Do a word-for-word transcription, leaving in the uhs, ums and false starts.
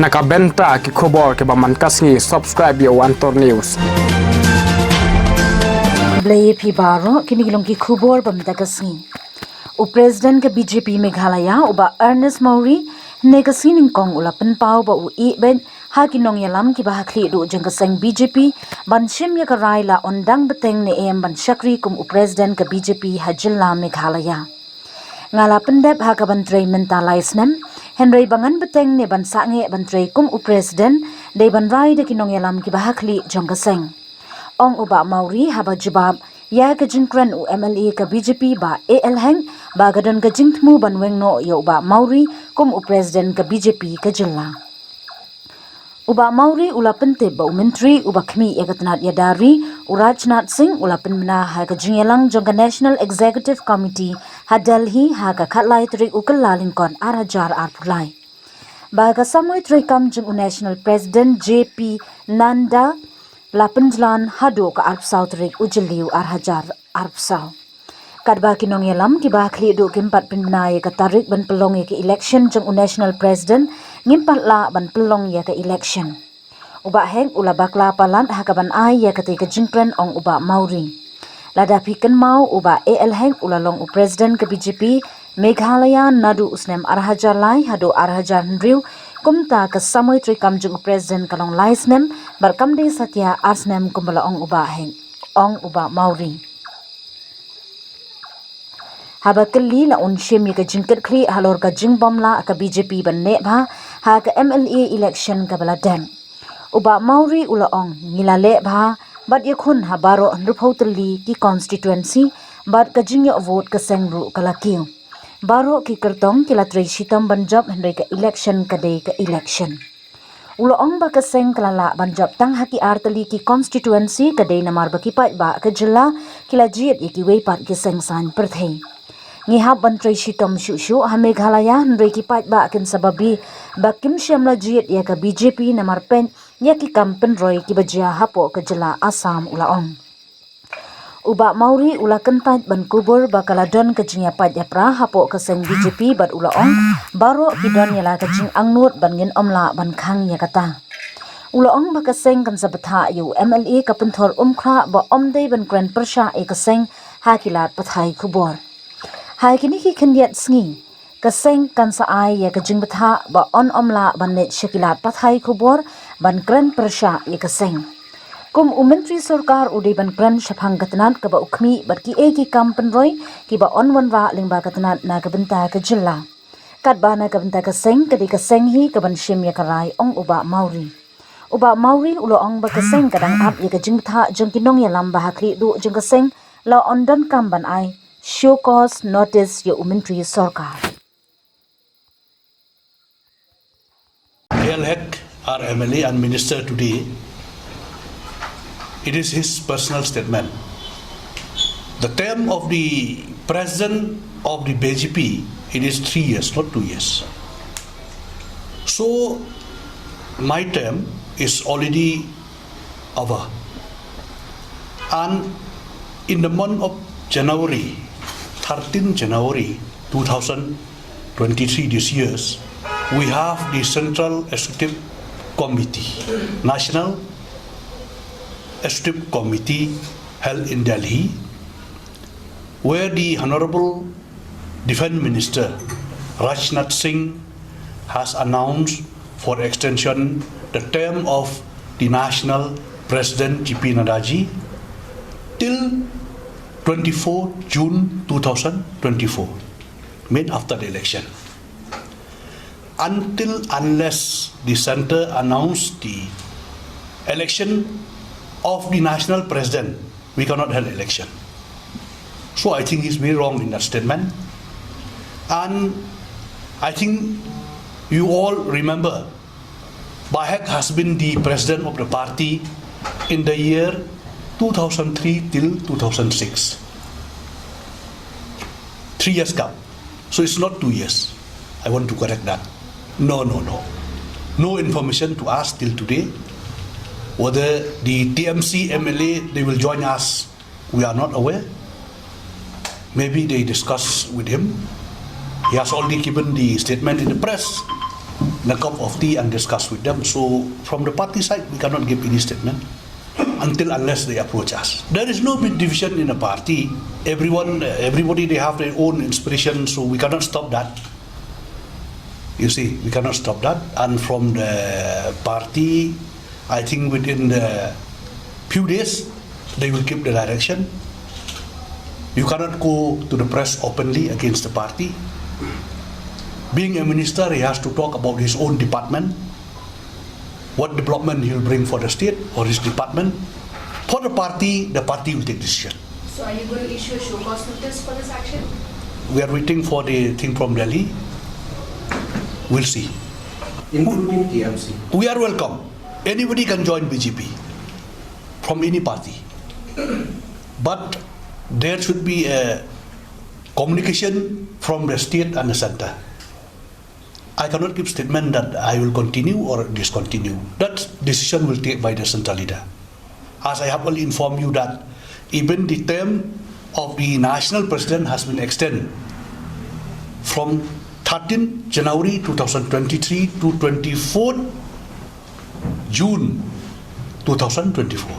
Na ka bynta ki khubor kiba mynta ka sngi, subscribe ïa u Antor News. Blei phi baroh, kine ki long ki khubor ba mynta ka sngi. U President ka B J P Meghalaya, u Bah Ernest Mawrie, hynne ka sngi nyngkong u la pynpaw ba u ïeh beit ha ki nongïalam kiba ha khlieh duh jong ka seng B J P ban shim ïa ka rai la yn dang bteng ne em ban shakri kum u President ka B J P ha jylla Meghalaya. Nga la pyndep ha ka ban trei mynta lai snem, hynrei ba ngan bteng ne ban sangeh ban trei kum u President, dei ban rai da ki nongïalam kiba ha khlieh jong ka seng, ong u Bah Mawrie haba jubab ïa ka jingkren u M L A ka B J P Bah A L Heng ba ka don ka jingthmu ban weng noh ïa u Bah Mawrie kum u President ka B J P ka jylla. U Bah Mawrie u la pyntip ba u Myntri uba khmih ïa ka tnat ïada ri, u Rajnath Singh, u la pynbna ha ka jingïalang jong ka National Executive Committee ha Delhi ha ka khatlai tarik u Kyllalyngkot ar hajar arphew lai, ba ka samoi treikam jong u National President J P Nadda la pynjlan haduh ka arphew saw tarik u Jylliew ar hajar arphew saw. Katba ki nongïalam kiba ha khlieh duh kim pat pynbna ïa ka tarik ban pynlong ïa ka election jong u National President, ngim pat lah ban pynlong ïa ka election. U Bah Heng u la bakla palat ha ka ban ai ïa katei ka jingkren, ong u Bah Mawrie. Lada phi kynmaw, u Bah A L Heng u la long u President ka B J P Meghalaya naduh u snem ar hajar lai haduh ar hajar hynriew, kumta ka samoi treikam jong u President ka long lai snem bad kam dei satia ar snem kumba la ong u Bah Heng, ong u Bah Mawrie. Haba kylli la un shim ïa ka jingkitkhlieh halor ka jingbym lah ka B J P ban leh bha ha ka M L A election kaba la dep, u Bah Mawrie u la ong, ngi la leh bha bad ïakhun ha baroh hynriewphew tylli ki constituency, bad ka jingïoh vote ka seng ruh ka la kiew. Baroh ki kyrtong ki la trei shitom ban jop, hynrei ka election ka dei ka election. U la ong ba ka seng ka la lah ban jop tang ha ki ar tylli ki constituency, ka dei namar ba ki paidbah ka jylla ki la jied ïa kiwei pat ki seng saiñ pyrthei. Ngi hap ban trei shitom shuh shuh ha Meghalaya, hynrei ki paidbah kin sa babe ba kim shym la jied ïa ka B J P namar peit ïa ki kam pynroi kiba jia hapoh ka jylla Assam, u la ong. U Bah Mawrie u la kyntait ban kubur ba ka la don ka jingïapait ïapra hapoh ka seng B J P bad u la ong, baroh ki don ïa la ka jingangnud bad ngin ym lah ban khang ïa kata. U la ong ba ka seng kan sa bthah ïa u M L A ka pynthor umkhrah ba ym dei ban kren pyrshah ïa ka seng ha ki lad pathai khubor. Ha kine ki khyndiat sngi, ka seng kan sa ai ïa ka jingbthah ba yn ym lah ban leit sha ki lad pathai khubor ban kren pyrshah ïa ka seng. Kum u Myntri Sorkar u dei ban kren shaphang ka tnat kaba u khmih bad kiei ki kam pynroi kiba yn wanrah lyngba ka tnat na ka bynta ka jylla. Katba na ka bynta ka seng, ka dei ka seng hi kaban shim ïa ka rai, ong u Bah Mawrie. U Bah Mawrie u la ong ba ka seng ka dang ap ïa ka jingbthah jong ki nongïalam ba ha khlieh duh jong ka seng, la yn donkam ban ai show cause notice ïa u Myntri Sorkar. A L Hek, our M L A and minister today, it is his personal statement. The term of the president of the B J P, it is three years, not two years. So, my term is already over. And in the month of January, thirteen January two thousand twenty-three, this year's, we have the Central Executive Committee, National Executive Committee held in Delhi, where the Honorable Defense Minister Rajnath Singh has announced for extension the term of the National President J P Nadda ji till twenty-fourth June two thousand twenty-four, mean after the election. Until unless the center announce the election of the national president, we cannot hold election. So I think he's very wrong in that statement. And I think you all remember, Bah Hek has been the president of the party in the year two thousand three till two thousand six. Three years gap. So it's not two years. I want to correct that. No, no, no. No information to us till today. Whether the T M C M L A, they will join us, we are not aware. Maybe they discuss with him. He has already given the statement in the press. a cup of tea and discuss with them. So from the party side, we cannot give any statement until unless they approach us. There is no big division in a party. Everyone, everybody, they have their own inspiration, so we cannot stop that. You see, we cannot stop that. And from the party, I think within the few days, they will give the direction. You cannot go to the press openly against the party. Being a minister, he has to talk about his own department, what development he will bring for the state or his department. For the party, the party will take decision. So are you going to issue a show cause notice for this action? We are waiting for the thing from Delhi. We'll see. Including T M C. We are welcome. Anybody can join B J P from any party. But there should be a communication from the state and the center. I cannot give statement that I will continue or discontinue. That decision will take by the central leader. As I have already informed you that even the term of the national president has been extended from thirteenth January two thousand twenty-three to twenty-fourth June two thousand twenty-four.